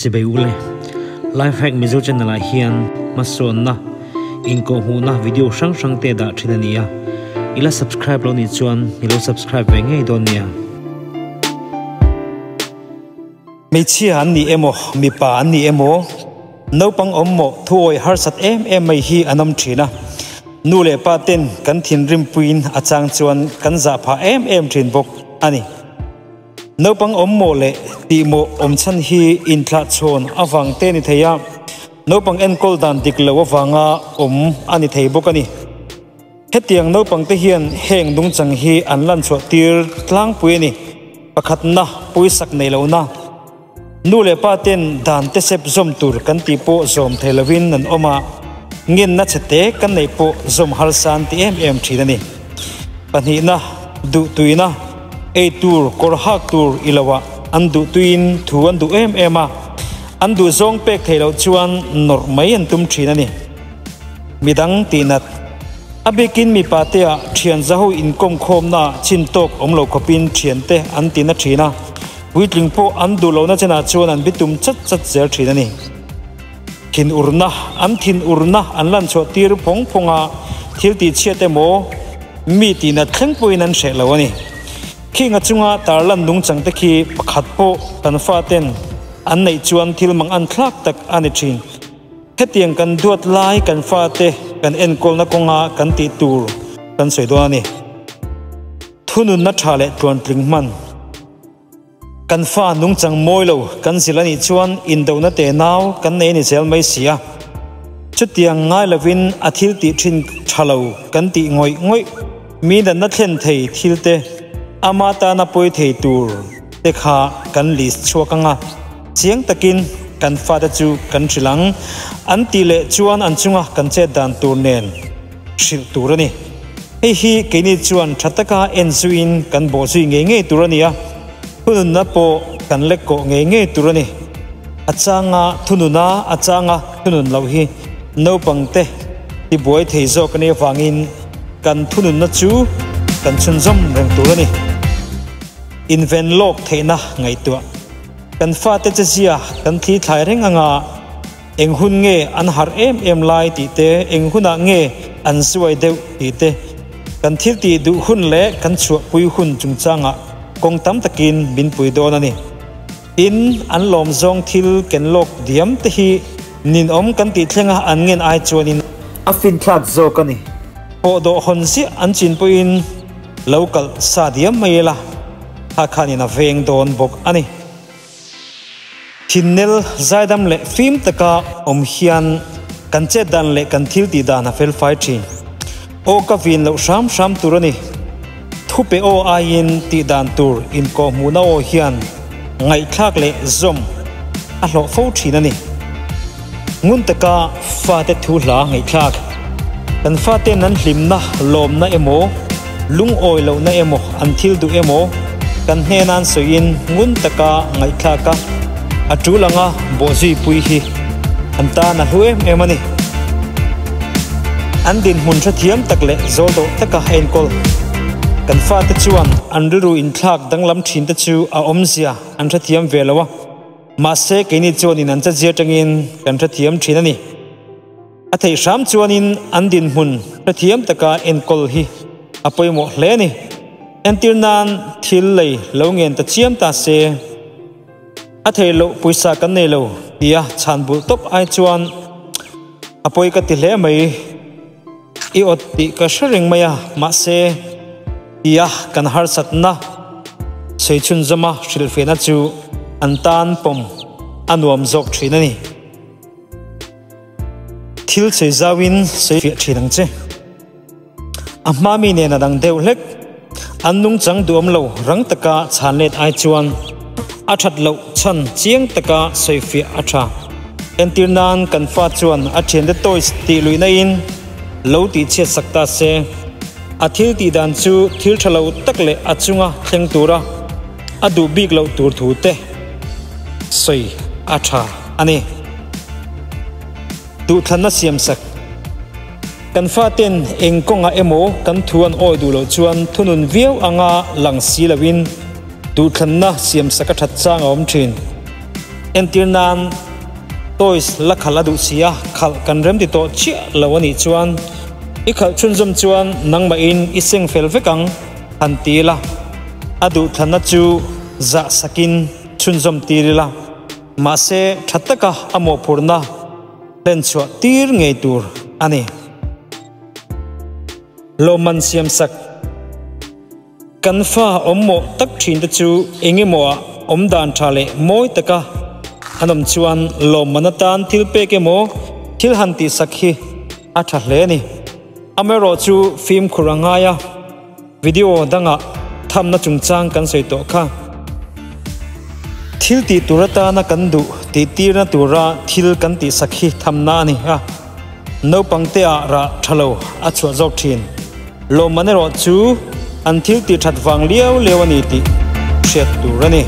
Chibai ule, Life Hack Mizo channel ah hian hmasawnna, inkawhhmuhna video hrang hrang te dah thin a ni a, i la subscribe lo nih chuan i lo subscribe ve ngei dawn nia. Hmeichhia an ni emaw, mipa an ni emaw, naupang awm maw thuawi harsat em em mai hi an awm thin a. Nu leh pa ten kan thinrim puiin a chang chuan kan zah phah em em thin bawk a ni. Naupang awm maw leh tih maw awm chhan hi inthlah chhawn avang te ni thei a, naupang enkawl dan dik lo avanga awm a ni thei bawk a ni. Hetiang naupang te hian heng nungchang hi an lan chhuah tir tlangpui a ni. Pakhatna, pawisak nei lohna. Nu leh pa ten dan te sep zawm tur kan tih pawh zawm thei lovin an awm a, ngenna chhe te kan neih pawh zawm harsa an ti em em thin a ni. Pahnihna, duhtuina, ei tur, kawr hak tur i lo ah an duhtuiin thu an duh em em a, an duhzawng pek thei loh chuan nawrh mai an tum thin a ni. Midang tihnat, A bikin mipa te ah thian zaho inkawm khawmna ah chin tawk awm lo khawpin thiante an ti na thin a, puitling pawh an duh lohna chenah chuan an bitum chat chat zel thin a ni. Thin urna, An thin urna an lan chhuah tir phawng phawng a, thil tih chhiat emaw mi tihnat thleng pawhin an hreh lo a ni. Khinga chunga tarlan nungchang te khi pakhat pawh kan faten an neih chuan thil mang an thlak tak a ni thin. Hetiang kan duat lai kan fate kan enkawlna kawnga kan tih tur kan sawi dawn a ni. Thununna tha leh tluantling hman. Kan fa nungchang mawi lo kan zilh a nih chuan indona te nau kan nei a ni zel mai si a. Chutiang ngai lovin a thil tih thin tha lo kan tih ngawih ngawih mi natna thlen thei thil te ama tana pawi thei tur te kha kan list chhuak ang a. Chiang takin kan fate chu kan hrilh ang, an tih leh chuan an chunga kan chet dan tur nen hrilh tur a ni. Hei hi keini chuan tha taka en zuiin kan bawh zui ngei ngei tur a ni a, thununna pawh kan lek kawh ngei ngei tur a ni. A changa thununa a changa thunun loh hi naupangte tibuai thei zawk a nih avangin kan thununna chu kan chhunzawm reng tur a ni. Inven lawk theihna ngaihtuah. Kan fate che zia kan thli thlai reng anga eng hun nge an harh em em lai tih te, eng hunah nge an zuai deuh tih te, kan thil tih duh hun leh kan chhuahpui hun chungchangah kawng tam takin min pui dawn a ni. Tin, an lawm zawng thil ken lawk diam te hi ninawm kan tih thlenga an ngen ai chuanin a finthlak zawk a ni. Pawhdawh hawn ziah an chin pawhin lo kalh sa diam mai ila. Kha khanin a veng dawn bawk a ni. Thinnel zaidam leh fim taka awm hian kan chet dan leh kan thil tih dan a fel fai thin. Aw ka vin loh hram hram tur a ni. Thupe aw aiin tih dan tur inkawhhmuhna aw hian ngaihthlak leh zawm a hlawh fo thin a ni. Ngun taka fate thu hla ngaihthlak. Kan faten an hlimna, lawmna emaw, lungawi lohna emaw, an thil duh emaw kan hnena an sawiin ngun taka ngaihthlak a, a tul anga bawhzui pui hi an tan a hlu em em a ni. An dinhmun hrethiam tak leh zawl dawh taka enkawl kan fate chuan an rilru inthlak danglam thinte chu a awmzia an hrethiam ve lo a. Mahse, keini chuanin an chatzia atangin kan hrethiam thin a ni. A theih hram chuanin an dinhmun hrethiam taka enkawl hi a pawimawh hle a ni. Entir nan thil lei lo ngen ta chiam ta se, a theih loh pawisa kan nei lo tia chhan bulh tawp ai chuan a pawi ka ti hle mai. I awt tih ka hre reng mai a, mahse tia kan harsatna sawi chhunzawma hrilhfiahna chu an tan pawm a nuam zawk thin a ni. Thil sawi zauin sawi fiah thin ang che. A hma mi nen a dang deuh hlek. An nungchang duhawm lo rang taka chhan let ai chuan a that loh chhan chiang taka sawi fiah a tha. Entir nan kan fa chuan a thiante toys tih luihna in lo tih chhiat sak ta se, a thil tih dan chu thil tha lo tak leh a chunga thleng tura a duh bik loh tur thu te sawi a tha a ni. Duhthlanna siam sak. Kan faten eng kawngah emaw kan thu an awi duh loh chuan thunun viau anga lang si loin duhthlanna siam sak a that chang a awm thin. Entir nan toys la khalh a duh si a, khalh kan rem ti tawh chiah lo a nih chuan i khalh chhunzawm chuan nangmahin i seng fel vek ang han ti ila, a duhthlanna chu zah sakin chhunzawm tir ila, mahse tha taka a mawhphurhna hlenchhuah tir ngei tur a ni. Lawmman siamsak. Kan fa awm mawh tak thin te chu eng emaw ah awm dan tha leh mawi taka an awm chuan lawmman atan thil pek emaw thil han tihsak hi a tha hle a ni. Amaherawh chu fimkhur a ngai a, video dangah thamna chungchang kan sawi tawh kha. Thil tih tur atana kan duh tih tirna tura thil kan tihsak hi thamna a ni a, naupang te ah rah tha lo a chhuah zawk thin. Lawmman erawh chu an thil tih that vang liau liau a ni tih hriat tur a ni.